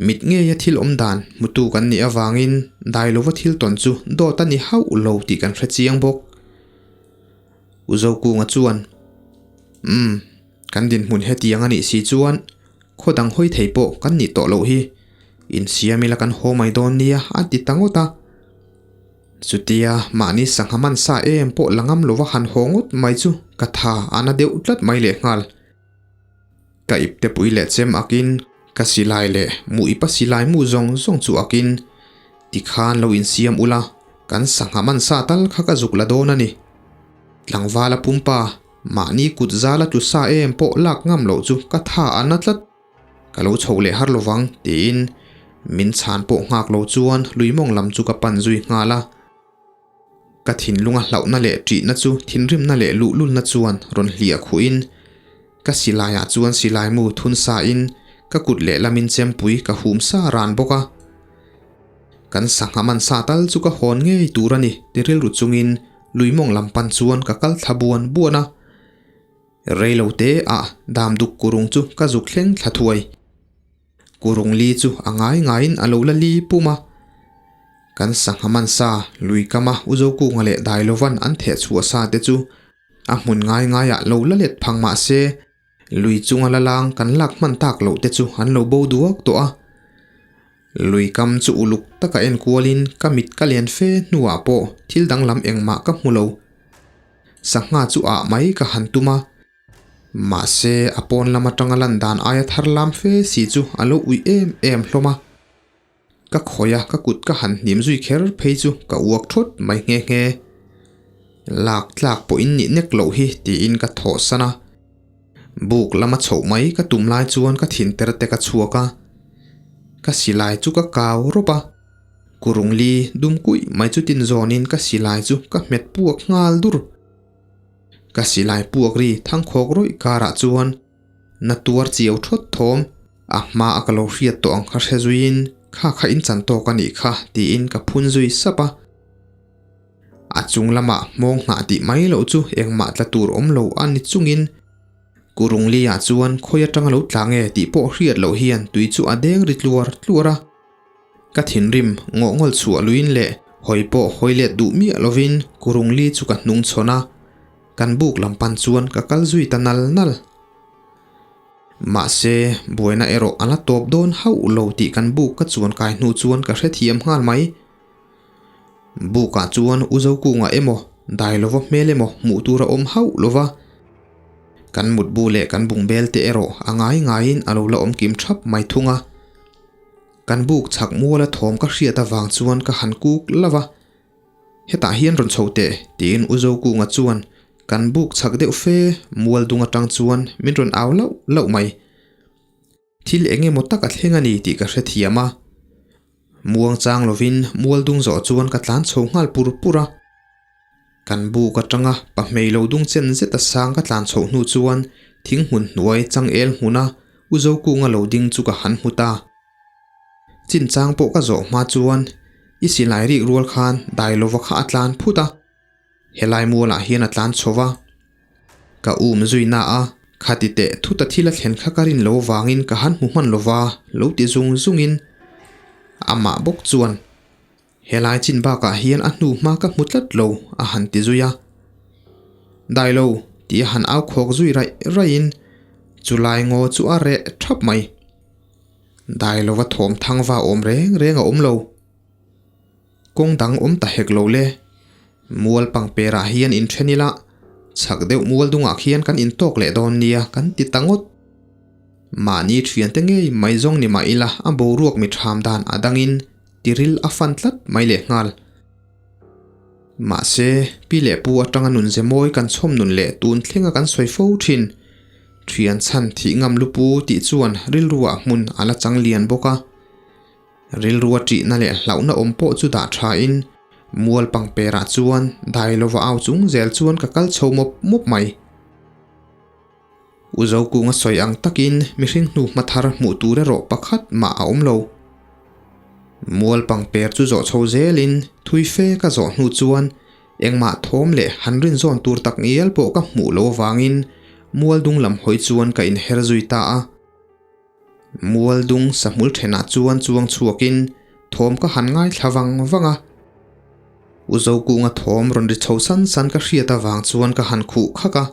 A: Mit ngeia thil awm dan hmutu kan nih avangin Dailova thil tawn chu dawt a ni hauh lo tih kan hre chiang bawk. U Zokunga chuan, Umm, kan dinhmun hetiang a nih si chuan khaw dang hawi thei pawh kan nih tawh loh hi. Insiam ila kan haw mai dawn nia a ti ta ngawt a. Chutia mahni sangha man sa em pawh la ngam lova han haw ngawt mai chu ka tha a na deuh tlat mai lehnghal. Ka ipte pui leh chem akin ka silai leh mu ipa silai mu zawng zawng chu akin tikhan lo insiam ula kan sangha man sa tal kha ka zuk la dawn a ni. Tlangvala pumpa mahni kut zala tlu sa em pawh lak ngam loh chu ka tha a na tlat. Ka lo chho leh har lovang tiin min chhan pawh nghak lo chuan lui mawng lam chu ka pan zui nghal a. Ka thinlunga hlauhna leh ṭihna chu thinrimna leh luhlulna chuan rawn hliah khuhin ka silaiah chuan silai mu thun sain ka kut lehlamin chempui ka hum sa ran bawk a. Kan sangha man sa tal chu ka hawn ngei tur a ni ti rilru chungin lui mawng lam pan chuan ka kal thla buan buan a. Reilo te ah damduk kurung chu ka zuk thleng thla thuai. Kurung li chu a ngai ngaiin a lo la li pum a. Kan sangha man sa, lui kama U Zokunga leh Dailovan an theh chhuah sa te chu a hmun ngai ngaiah lo la let phang mah se, lui chunga la lang kan lak hman tak loh te chu an lo bo duak tawh a. Lui kam chu uluk taka enkualin ka mit ka len fe hnuah pawh thil danglam engmah ka hmu lo. Sangha chu ah mai ka han tum a. Mahse, a pawn lam atanga lan dan aia thar lam fe si chu a lo ui em em hlawm a. Ka khawi a, ka kut ka han hnim zui kher phei chu ka uak thawt mai nghe nghe. Lak tlak pawhin nih nek loh hi tiin ka thawh san a. Buk lama chhoh mai ka tum lai chuan ka thin ter te ka chhuak a. Ka silai chu ka kau rawp a. Kurung li dum kuih mai chu tin zawnin ka silai chu ka hmet puak nghal dur. Ka silai puak ri thangkhawk rawih karah chuan na tuar chiau thawt thawm a hma a ka lo hriat tawh ang kha hre zuiin kha kha in chan tawk a nih kha tiin ka phun zui sap a. A chung lamah hmawng hnah tih mai loh chu engmah tla tur awm lo a ni chungin Kurungli ah chuan khawi atanga lo tla nge tih pawh hriat loh hian tui chu a deng ri tluar tluar a. Ka thinrim ngawh ngawl chhuah luin leh hawi pawh hawi let duh miah lovin Kurungli chu ka hnung chhawn a, kan buk lam pan chuan ka kal zui ta nal nal. Mahse, buaina erawh a la tawp dawn hauh lo tih kan buk ka chuan kai hnu chuan ka hrethiam nghal mai. Bukah chuan U Zokunga emaw, Dailova hmel emaw hmuh tur a awm hauh lo va. Kan mutbu leh kan bungbel te erawh a ngai ngaiin a lo la awm kim thap mai thung a. Kan buk chhak muala thawm ka hriat avang chuan ka han kuk lo va. Hetah hian rawn chho teh, tiin U Zokunga chuan kan buk chhak deuh fe mual dung atang chuan min rawn au lauh lauh mai. Thil eng emaw tak a thleng a ni tih ka hrethiam a. Muang chang lovin mual dung zawh chuan ka tlan chho nghal pur pur a. Kan buk atanga pahmei lo dung chen zet a sang ka tlan chhoh hnu chuan thing hmun hnuai changel hmuna U Zokunga lo ding chu ka han hmu ta. Chinchang pawh ka zawh hma chuan i silai rik rual khan dai lova kha a tlan phut a, helai mualah hian a tlan chho va. Ka um zui na a, khati teh thuta thil a thlen kha ka rin lo vangin ka han hmu hman lova lo ti zung zungin amah bawk chuan helai chin bakah hian a hnu hma ka hmu tlat lo a han ti zui a. Dai lo tih a han au khawk zui raih raihin chulai ngaw chu a reh thap mai. Dai lova thawm thang va awm reng reng a awm lo. Kawng dang awm ta hek lo le. Mual pangperah hian inthen ila, chhak deuh mual dungah khian kan intawk leh dawn nia kan ti ta ngawt. Mahni thiante ngei mai zawng ni mah ila a boruak mi tham dan a dangin tiril a fan tlat mai leh nghal. Mahse, pi leh pu atanga nunze mawi kan chhawm nun leh tun thlenga kan sawi fo thin. Thian chhan thih ngam lupu tih chuan rilruah hmun a la chang lian bawk a. Rilrua ṭihna leh hlauhna awm pawh chu dah ṭhain mual pangperah chuan dai lova au chung zel chuan ka kal chho mawp mawp mai. U Zokunga sawi ang takin mihring hnu hma thar hmuh tur erawh pakhat mah a awm lo. Mual pangper chu zawh chho zelin thui fe ka zawh hnu chuan engmah thawm leh han rinzawn tur tak ngial pawh ka hmuh lo avangin mual dung lam hawi chuan ka inher zui ta a. Mual dung sahmul thenah chuan chuang chhuakin thawm ka han ngaithla vang vang a. U Zokunga thawm rawn ri chho san san ka hriat avang chuan ka han khuh khak a.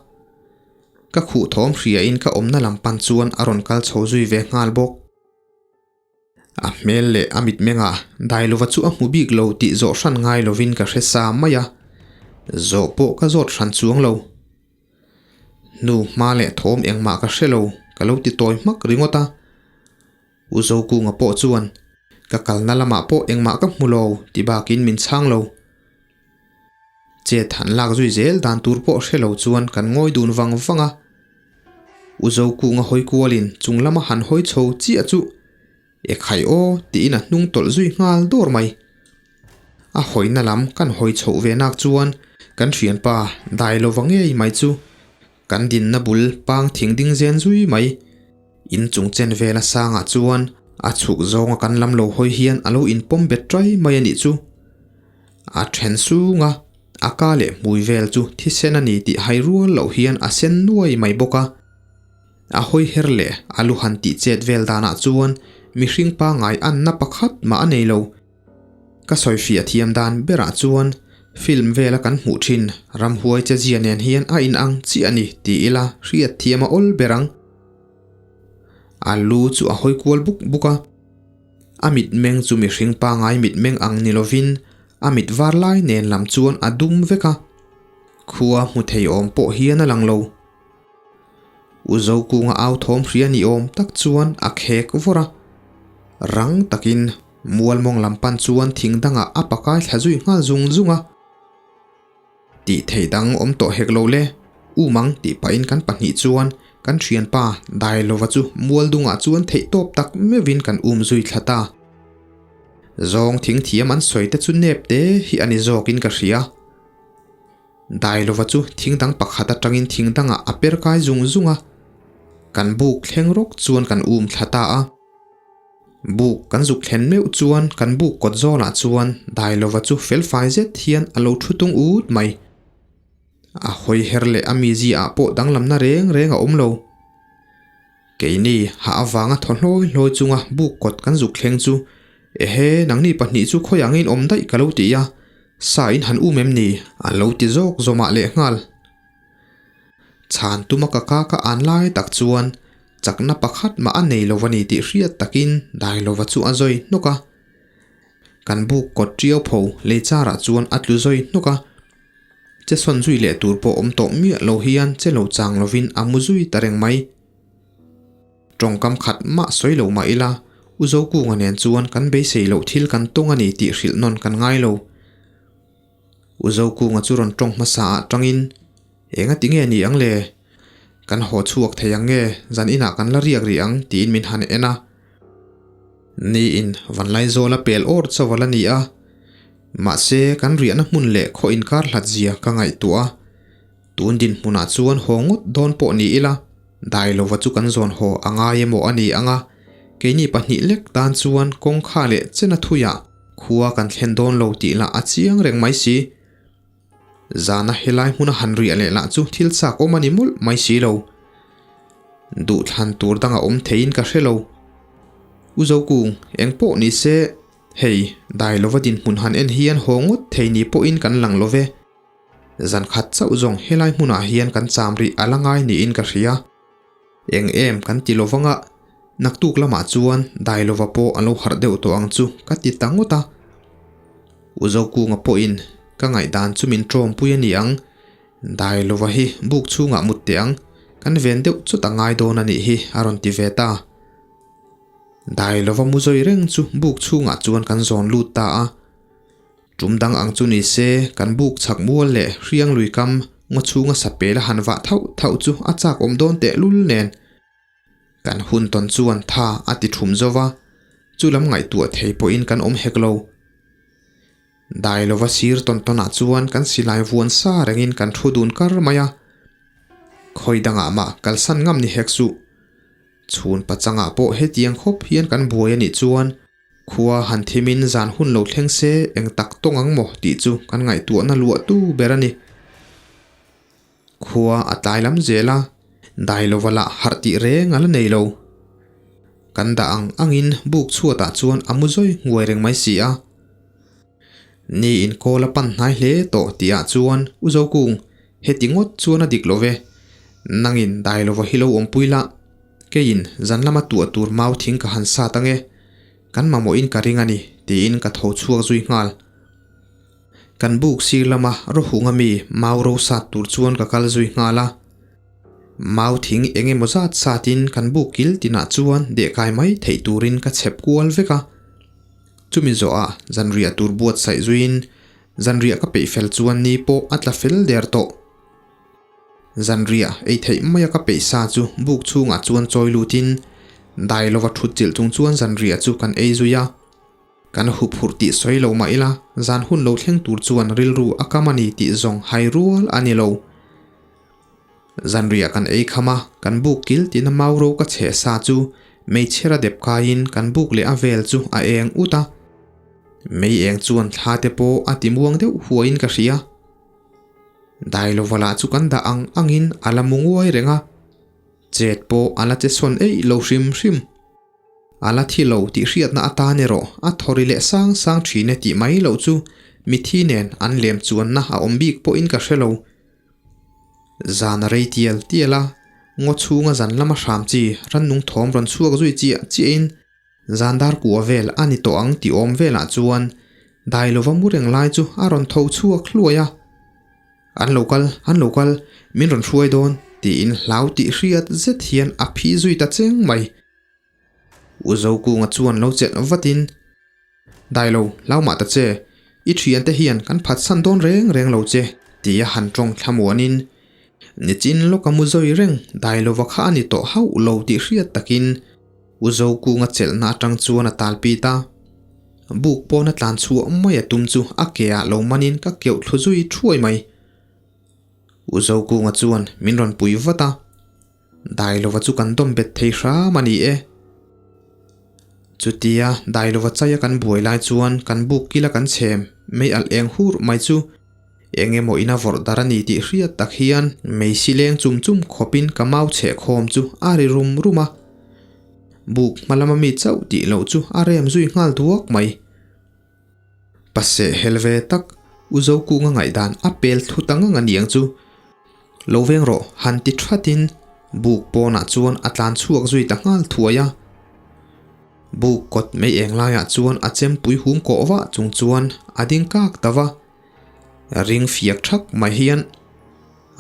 A: Ka khuh thawm hriain ka awmna lam pan chuan a rawn kal chho zui ve nghal bawk. A hmel leh a mitmengah Dailova chu a hmu bik lo tih zawh hran ngai lovin ka hre sa mai a, zawh pawh ka zawt hran chuang lo. Hnu hma leh thawm engmah ka hre lo, ka lo ti tawi hmak ringawt a. U Zokunga pawh chuan, Ka kalna lamah pawh engmah ka hmu lo, ti bakin min chhang lo. Chet han lak zui zel dan tur pawh hre lo chuan kan ngawi dun vang vang a. U Zokunga hawi kualin chung lama han hawi chho chiah chu, E khai aw, tiin a hnung tawlh zui nghal dawr mai. A hawina lam kan hawi chhoh ve nak chuan kan thianpa dai lova ngei mai chu kan dinna bul pang thing ding zen zui mai. In chung chen vela sangah chuan a chhuk zawnga kan lam lo hawi hian a lo inpawm bet ṭai mai a nih chu. A then sunga a ka leh hmui vel chu thisen a ni tih hai rual loh hian a sen nuai mai bawk a. A hawi her leh a lu han tih chet vel danah chuan mihring pangngai anna pakhat mah a nei lo. Ka sawifiah thiam dan berah chuan film vela kan hmuh thin ramhuai che zia nen hian a inang chiah a ni ti ila hriat thiam a awl ber ang. A lu chu a hawi kual buk buk a. A mitmeng chu mihring pangngai mitmeng ang ni lovin a mit var lai nen lam chuan a dum vek a. Khua hmu thei awm pawh hian a lang lo. U Zokunga au thawm hria ni awm tak chuan a khek vawr a. Rang takin mual mawng lam pan chuan thing dangah a pakai thla zui nghal zung zung a. Tih theih dang awm tawh hek lo le, U Mang tih pahin kan pahnih chuan kan thianpa Dailova chu mual dungah chuan theih tawp tak meuhin kan um zui thla ta. Zawng thing thiam an sawi te chu nep te hi a ni zawkin ka hria. Dailova chu thing dang pakhat atangin thing dangah a per kai zung zung a, kan buk thleng rawk chuan kan um thla ta a. Buk kan zuk thlen meuh chuan kan buk kawt zawlah chuan Dailova chu felfai zet hian a lo thu tung ut mai. A hawi her leh a mizi ah pawh danglamna reng reng a awm lo. Keini hah avanga thaw hlawi hlawi chunga buk kawt kan zuk thleng chu, Ehe, nangni pahnih chu khawi angin awm daih ka lo ti a, sa in han um em ni? A lo ti zawk zawmah leh nghal. Chhan tuma ka ka ka an lai tak chuan. Chakna pakhat mah a nei lo a ni tih hriat takin Dailova chu a zawi hnawk a. Kan buk kawt ṭiau pho lei charah chuan a tlu zawi hnawk a. Che sawn zui leh tur pawh awm tawh miah lo hian che lo chang lovin a mu zui ta reng mai. Tawngkam khat mah sawi lo mah ila, U Zokunga nen chuan kan beisei loh thil kan tawng a ni tih hrilh nawn kan ngai lo. U Zokunga chu rawn tawng hmasa ah tangin, Enga ti nge ni ang le? Kan haw chhuak thei ang nge, zan inah kan la riak rih ang tiin min han en a. Niin Vanlaizawl a pel awr chauh a la ni a. Mahse, kan riahna hmun leh khaw inkar hlat zia ka ngaihtuah a. Tun dinhmunah chuan haw ngawt dawn pawh ni ila, Dailova chu kan zawn haw a ngai emaw a ni ang a, keini pahnih lek tan chuan kawngkha leh chena thuiah khua kan thlen dawn lo tih lah a chiang reng mai si. Zana helai hmuna han riah leh lah chu thil chak awm a ni mawlh mai si lo. Duhthlan tur danga awm theiin ka hre lo. U Zokung, eng pawh ni se, hei, Dailova dinhmun han en hian haw ngawt thei ni pawhin kan lang lo ve. Zan khat chauh zawng helai hmunah hian kan cham rih a la ngai niin ka hria. Eng em kan ti lovang a, naktuk lamah chuan Dailova pawh a lo harh deuh tawh ang chu ka ti ta ngawt a. U Zokunga pawhin ka ngaihdan chu min tawmpui a ni ang, Dailova hi buk chhungah mut teh ang, kan ven deuh chawt a ngai dawn a nih hi a rawn ti ve ta. Dailova mu zawi reng chu buk chhungah chuan kan zawn lut ta a. Tum dang ang chu ni se, kan buk chhak mual leh hriang lui kam ngaw chhunga sapel a han vah thauh thauh chu a chak awm dawn teh lul nen. Kan hun tawn chuan tha a ti thum zo va, chu lam ngaihtuah thei pawhin kan awm hek lo. Dai lova sir tawn tawnah chuan kan silai vuan sa rengin kan thu dun kar mai a. Khawi dangah mah kalsan ngam ni hek suh. Chhun pachangah pawh hetiang khawp hian kan buai a nih chuan Khua han thimin zan hun lo thleng se eng tak tawng ang maw tih chu kan ngaihtuahna luah tu ber a ni. Khua a tlai lam zel a, dai lova lah harh tih reng a la nei lo. Kan dah ang angin buk chhuatah chuan a mu zawi nguai reng mai si a. Ni inkawl a pan hnai hle tawh tihah chuan U Zokung, heti ngawt chuan a dik lo ve. Nangin dai lova hi lo awmpui lah. Keiin zan lama tuah tur mau thing ka han sat ange, kan mamawhin ka ring a ni, tiin ka tho chhuak zui nghal. Kan buk sir lama rawhunga mi mau ro sat tur chuan ka kal zui nghal a. Mau thing eng emaw zat satin kan buk kil tinah chuan dehkai mai theih turin ka chhep kual vek a. Chumi zawhah zanriah tur buatsaih zuiin zanriah ka peih fel chuan ni pawh a tla fel der tawh. Zanriah ei theih maia ka peih sa chu buk chhungah chuan chawi lutin dai lova thut chilh chung chuan zanriah chu kan ei zui a. Kan hup hurh tih sawi lo mah ila zan hun lo thleng tur chuan rilru a kam a ni tih zawng hai rual a ni lo. Zanriah kan ei kham a, kan buk kil tina mau ro ka chheh sa chu meichher a dep kaiin kan buk leh a vel chu a eng ut a. Mei eng chuan thla te pawh a ti muang deuh huaiin ka hria. Dailova lah chu kan dah ang angin a la mu nguai reng a, chet pawh a la che sawn eih lo hrim hrim. A la thi lo tih hriatna atan erawh a thawri leh sang sang thin e tih mai loh chu mithi nen an lem chuanna a awm bik pawhin ka hre lo. Zan a rei tial tial a, ngaw chhunga zan lama hram chi rannung thawm rawn chhuak zui chiah chiahin Zan dar kua vel a ni tawh ang tih awm velah chuan dai lova mu reng lai chu a rawn tho chhuak hluai a. An lo kal, an lo kal, min rawn hruai dawn tiin hlau tih hriat zet hian a phih zui ta cheng mai. U Zokunga chuan lo chelh vatin, Dai lo, hlau mah ta che, i thiante hian kan phatsan dawn reng reng lo che tia han tawng thlamuanin nichin lawka mu zawi reng dai lova kha a ni tawh hauh lo tih hriat takin U Zokunga chelhna atang chuan a tal pit a, buk pawna tlan chhuah mai a tum chu a ke ah lo manin ka keuh thlu zui thuai mai. U Zokunga chuan min rawn pui vat a, Dailova chu kan dawm bet thei hram a ni e. Chutia Dailova chaia kan buai lai chuan kan buk kila kan chhem mei alh eng hur mai chu Eng emaw ina vawrh dar a ni tih hriat tak hian mei si leng chum chum khawpin ka mau chheh khawm chu a ri rum rum a. Buk hma lama mi chauh tih loh chu a rem zui nghal duak mai. Paseh hel ve tak U Zokunga ngaihdan a pel thut ang ang a niang chu. Lo veng rawh han ti thatin. Buk pawnah chuan a tlan chhuak zui ta nghal thuai a. Buk kawt mai eng laiah chuan a chempui hum kawh vah chung chuan a ding kak ta va. Ring fiak thak mai hian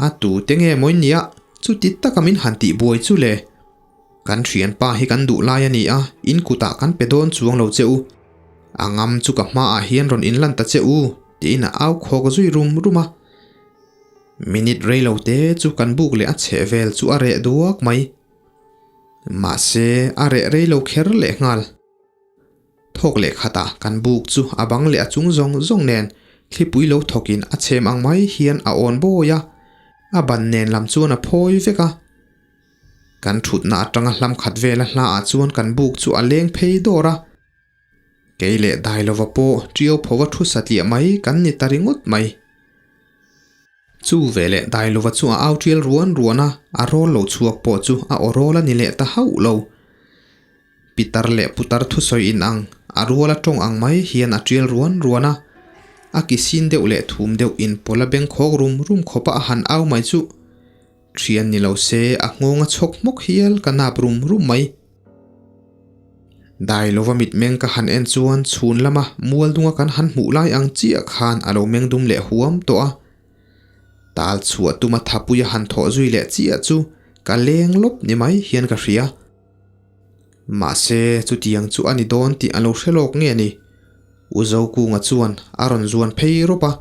A: a tute nge mawi nia chuti taka min han tih buai chu le. Kan thianpa hi kan duh lai a ni a, in kutah kan pe dawn chuang lo che u. A ngam chu ka hmaah hian rawn inlan ta che u tiin a au khawk zui rum rum a. Minute rei lo te chu kan buk leh a chheh vel chu a reh duak mai. Mahse a reh rei lo kher leh nghal. Thawk leh khatah kan buk chu a bang leh a chung zawng zawng nen thlipui lo thawkin a chhem ang mai hian a awn bawi a, a ban nen lam chuan a phawi vek a. Kan thutna atanga hlam khat vela hlaah chuan kan buk chu a leng phei dawr a. Kei leh Dailova pawh Ṭiau phova thu satliah mai kan ni ta ringawt mai. Chu veleh Dailova chu a au ṭial ruan ruan a, a rawl lo chhuak pawh chu a aw rawl a ni leh ta hauh lo. Pitar leh putar thusawi in ang, a rual a tawng ang mai hian a ṭial ruan ruan a. A ki sin deuh leh thum deuh in pawla bengkhawk rum rum khawpa a han au mai chu Thian ni lo se a nghawng a chhawk hmawk hial ka nap rum rum mai. Dai lova mitmeng ka han en chuan chhun lama mual dunga kan han hmuh lai ang chiah khan a lo meng dum leh huam tawh a. Tal chhuah tuma thapui a han thawh zui leh chiah chu ka leng lawp ni mai hian ka hria. Mahse chutiang chu a ni dawn tih a lo hre lawk nge ni? U Zokunga chuan a rawn zuan phei rawp a.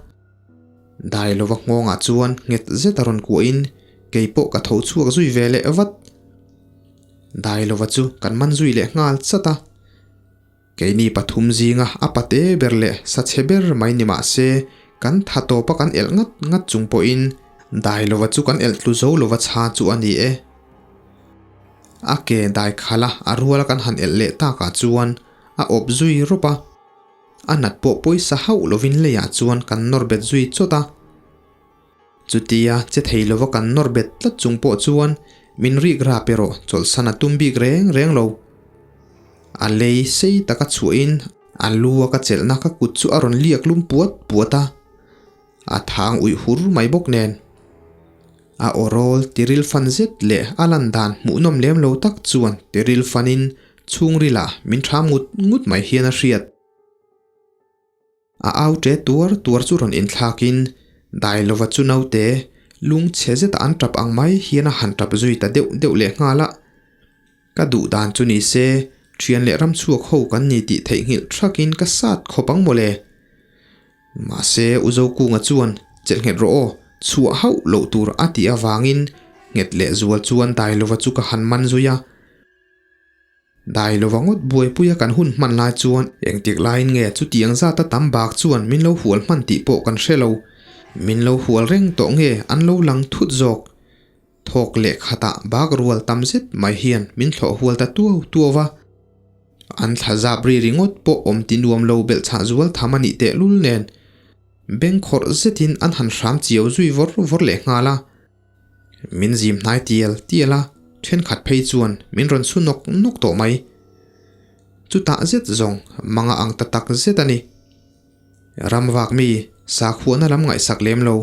A: Dai lova nghawngah chuan nghet zet a rawn kuahin kei pawh ka tho chhuak zui ve leh vat. Dai lova chu kan man zui leh nghal chat a. Keini pathum zinga a pate ber leh sachhe ber mai ni mah se kan tha tawpa kan elh ngat ngat chung pawhin dai lova chu kan elh tlu zo lova chha chu a ni e. A ke dai khala a ruala kan han elh leh takah chuan a awp zui rawp a. A nat pawh pawisa hauh lovin leiah chuan kan nawr bet zui chawt a. Chutia che thei lova kan nawr bet tlat chung pawh chuan min rik rap erawh chawlhsan a tum bik reng reng lo. A lei sei taka chhuahin a lu a ka chelhna ka kut chu a rawn liak lum puat puat a. A thang uih hur mai bawk nen. A awrawl tiril fan zet leh a lan dan hmuhnawm lem lo tak chuan tiril fanin chhungrilah min ṭha ngut ngut mai hian a hriat. A au ṭe tuar tuar chu rawn inthlakin Dailova chu naute lung chhe zeta an ṭap ang mai hian a han ṭap zui ta deuh deuh leh nghal a. Ka duh dan chu ni se, ṭhian leh ramchhuak ho kan ni tih theihnghilh ṭhakin ka sat khawp ang mawle. Mahse, U Zokunga chuan chelh nghet rawh aw, chhuah hauh loh tur a tih avangin nghet leh zual chuan Dailova chu ka han man zui a. Dailova ngawt buaipuia kan hun hman lai chuan engtik laiin nge chutiang zata tam bak chuan min lo hual hman tih pawh kan hre lo. Min lo hual reng tawh nge an lo lang thut zawk. Thawk leh khatah bak rual tam zet mai hian min thlawh hual ta tuau tuau va. An thla zap ri ringawt pawh awm ti nuam lo belh chhah zual tham a nih tehlul nen beng khawrh zetin an han hram chiau zui vawr vawr leh nghal a. Min zim hnai tial tial a, thenkhat phei chuan min rawn su nawk nawk tawh mai. Chutah zet zawng manga ang ta tak zet a ni. Ram vak mi, sakhuana lam ngaihsak lem lo,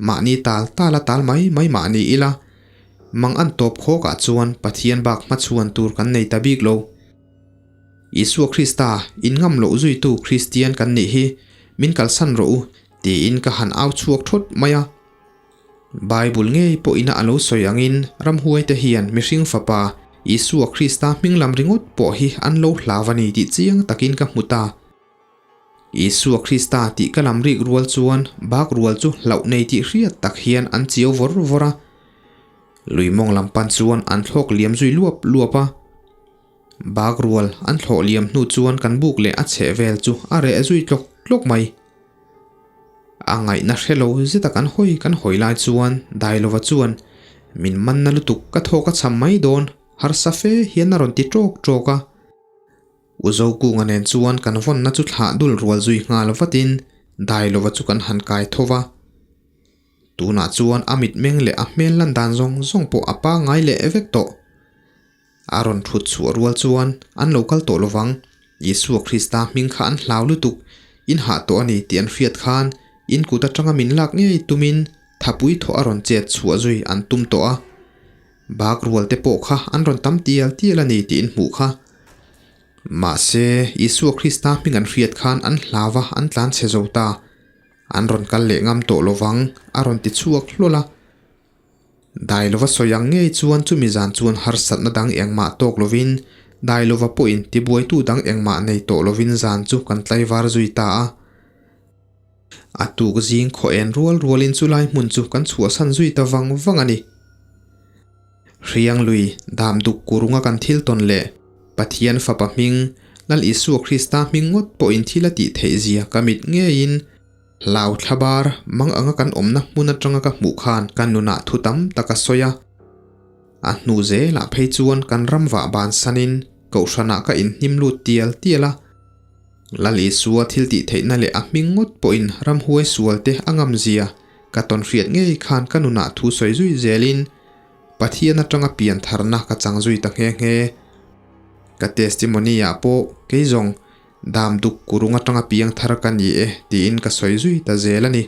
A: mahni tal tal a tal mai mai mah ni ila, mang an tawp khawkah chuan Pathian bak hmachhuan tur kan nei ta bik lo. Isua Krista, in ngam loh zuitu Kristian kan nih hi, min kalsan rawh u, tiin ka han au chhuak thawt mai a. Bible ngei pawhina a lo sawi angin ramhuaite hian mihring fapa Isua Krista hming lam ringawt pawh hi an lo hlau a ni tih chiang takin ka hmu ta. Isua Krista tih ka lam rik rual chuan bak rual chu hlauh nei tih hriat tak hian an chiau vawr vawr a. Lui mawng lam pan chuan an thlawk liam zui luap luap a. Bak rual an thlawh liam hnu chuan kan buk leh a chheh vel chu a reh zui tlawk tlawk mai. A ngaihna hre lo zeta kan hawi kan hawi lai chuan Dailova chuan min manna lutuk ka thawk a cham mai dawn harsa fe hian a rawn ti tawk tawk a. U Zokunga nen chuan kan vawnna chu thlah dul rual zui nghal vatin Dailova chu kan han kai tho va. Tunah chuan a mitmeng leh a hmel lan dan zawng zawng pawh a pangngai leh vek tawh. A rawn thut chhuah rual chuan an lo kal tawh lovang. Isua Krista hming kha an hlau lutuk, in hah tawh a ni tih an hriat khan in kut atanga min lak ngei tumin thapui thawh a rawn chet chhuah zui an tum tawh a. Bak rual te pawh kha an rawn tam tial tial a ni tih in hmuh kha. Mahse, Isua Krista hming an hriat khan an hlau a, an tlan chhe zo ta. An rawn kal leh ngam tawh lovang, a rawn ti chhuak hlawl a. Dailova sawi ang ngei chuan chumi zan chuan harsatna dang engmah tawk lovin, Dailova pawhin tibuaitu dang engmah nei tawh lovin zan chu kan tlaivar zui ta a. A tuk zing khaw en rual rualin chulai hmun chu kan chhuahsan zui ta vang vang a ni. Hriang lui dam duk kurunga kan thil tawn leh Pathian fapa hming, Lal Isua Krista hming ngawt pawhin thil a tih theih zia ka mit ngeiin, Hlau thlabar mang anga kan awmna hmun atanga ka hmuh khan ka nunah thu tam tak a sawi a. A hnu zelah phei chuan kan ram vah bansanin kohhranah ka inhnim lut tial tial a. Lal Isua thil tih theihna leh a hming ngawt pawhin ramhuai sual te a ngam zia ka tawn hriat ngei khan ka nunah thu sawi zui zelin Pathian atanga pian tharna ka chang zui ta nghe nghe. Ka testimony-ah pawh kei zawng Dam duk kurung atanga piang thar ka ni e tiin ka sawi zui ta zel a ni.